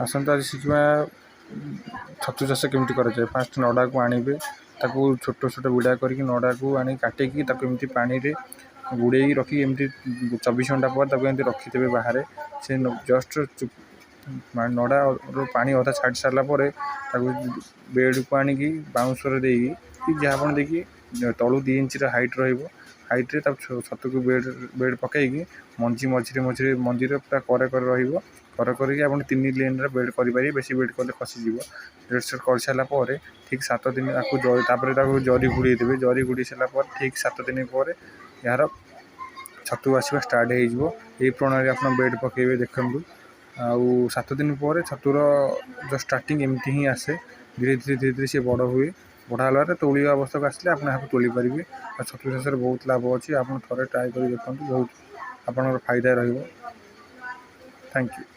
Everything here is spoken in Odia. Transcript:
ଆସନ୍ତୁ, ଆଜି ଶିଖିବା ଛତୁ ଚାଷ କେମିତି କରାଯାଏ। ଫାଷ୍ଟ ନଡ଼ାକୁ ଆଣିବେ, ତାକୁ ଛୋଟ ଛୋଟ ବିଡ଼ା କରିକି ନଡ଼ାକୁ ଆଣି କାଟିକି ତାକୁ ଏମିତି ପାଣିରେ ବୁଡ଼େଇକି ରଖିକି ଏମିତି 24 ଘଣ୍ଟା ପରେ ତାକୁ ଏମିତି ରଖିଦେବେ ବାହାରେ। ସେ ଜଷ୍ଟ ନଡ଼ାର ପାଣି ଅଧା ଛାଡ଼ି ସାରିଲା ପରେ ତାକୁ ବେଡ଼କୁ ଆଣିକି ବାଉଁଶରେ ଦେଇକି କି ଯାହା ଆପଣ ଦେଇକି ତଳୁ 2 ଇଞ୍ଚର ହାଇଟ୍ ରହିବ। ହାଇଟ୍ରେ ତାକୁ ଛତୁକୁ ବେଡ଼ ପକାଇକି ମଞ୍ଜି ମଝିରେ ମଝିରେ, ମଞ୍ଜିର ପୁରା କରେ କରେ ରହିବ। କର କରିକି ଆପଣ 3 ଲେନ୍ରେ ବେଡ଼ କରିପାରିବେ। ବେଶୀ ବେଡ଼ କଲେ ଖସିଯିବ। ବେଡ଼ ସେଟ୍ କରିସାରିଲା ପରେ ଠିକ୍ 7 ଦିନ ତାକୁ ତାପରେ ତାକୁ ଜରି ଘୋଡ଼େଇ ଦେବେ। ଜରି ଘୋଡ଼େଇ ସାରିଲା ପରେ ଠିକ୍ 7 ଦିନ ପରେ ଏହାର ଛତୁ ଆସିବା ଷ୍ଟାର୍ଟ ହେଇଯିବ। ଏଇ ପ୍ରଣାଳୀରେ ଆପଣ ବେଡ଼ ପକାଇବେ, ଦେଖନ୍ତୁ। ଆଉ 7 ଦିନ ପରେ ଛତୁର ଯେଉଁ ଷ୍ଟାର୍ଟିଂ ଏମିତି ହିଁ ଆସେ। ଧୀରେ ଧୀରେ ଧୀରେ ଧୀରେ ସିଏ ବଡ଼ ହୁଏ। ବଡ଼ ହେଲା ପରେ ତୋଳିବା ଅବସ୍ଥାକୁ ଆସିଲେ ଆପଣ ଏହାକୁ ତୋଳି ପାରିବେ। ଆଉ ଛତୁ ଚାଷରେ ବହୁତ ଲାଭ ଅଛି। ଆପଣ ଥରେ ଟ୍ରାଏ କରି ଦେଖନ୍ତୁ, ବହୁତ ଆପଣଙ୍କର ଫାଇଦା ରହିବ। Thank you.